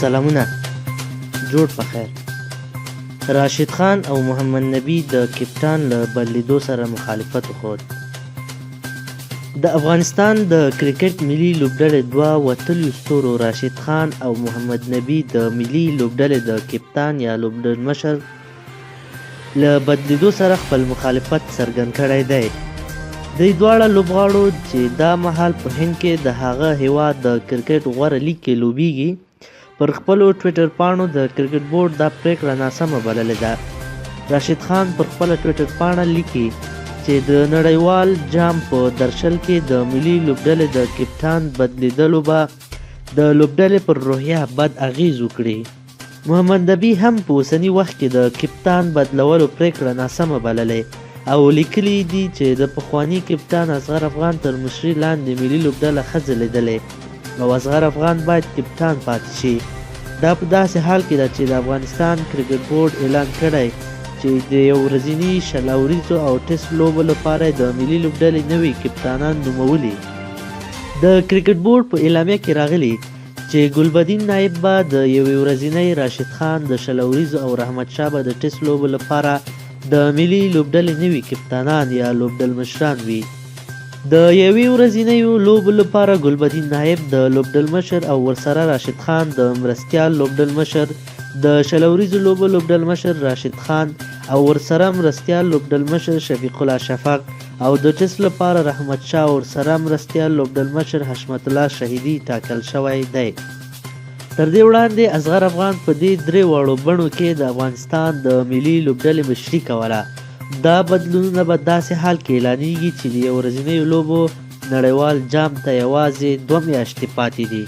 سلامونه، جوړ په خیر. راشد خان او محمد نبي د کپتان له بدلیدو سره مخالفت وښود. د افغانستان د کرکټ ملي لوبډلې دوه وتلیو ستورو راشد خان او محمد نبي د ملي لوبډلې د کپتان یا لوبډلمشر له بدلیدو سره خپل مخالفت څرګند کړی دی. دوی دواړه لوبغاړو چې دا مهال په هند کې د هغه هیواد د کرکټ غوره لیګ کې لوبیږي، پر خپلو ټویټر پاڼو د کرکټ بورډ دا پریکړه ناسمه بللې ده. راشد خان پر خپله ټویټر پاڼه لیکي چې د نړیوال جام په درشل کې د ملي لوبډلې د کپتان بدلیدلو به د لوبډلې پر روحیه بد اغیز وکړي. محمد نبي هم په اوسني وخت کې د کپتان بدلولو پریکړه ناسمه بللې او لیکلي دي چې د پخواني کپتان اصغر افغان تر مشري لاندې ملي لوبډله ښه ځلېدلې او اصغر افغان باید کپتان پاتې شي. دا په داسې حال کې ده چې د افغانستان کرکټ بورډ اعلان کړی چې د یو ورځني، 20 اوریزو او ټیسټ لوبو لپاره د ملي لوبډلې نوي کپتانان نومولي. د کرکټ بورډ په اعلامیه کې راغلي چې ګلبدین نایب به د یوې ورځنۍ، راشد خان د 20 اوریزو او رحمت شاه به د ټیسټ لوبو لپاره د ملي لوبډلې نوي کپتانان یا لوبډلمشران وي. د یوې ورځنیو لوبو لپاره ګلبدین نایب د لوبډلمشر او ورسره راشد خان د مرستیال لوبډلمشر، د 20 اوریزو لوبو لوبډلمشر راشد خان او ورسره مرستیال لوبډلمشر شفیق الله شفق او د ټیسټ لپاره رحمت شاه ورسره مرستیال لوبډلمشر حشمت الله شهیدي ټاکل شوی دی. تر دې وړاندې اصغر افغان په دې درې واړو بڼو کې د افغانستان د ملي لوبډلې مشري کوله. دا بدلونونه به داسې حال کې اعلانیږي چې د یو ورځنیو لوبو نړیوال جام ته یوازې 2 میاشتې پاتې دي.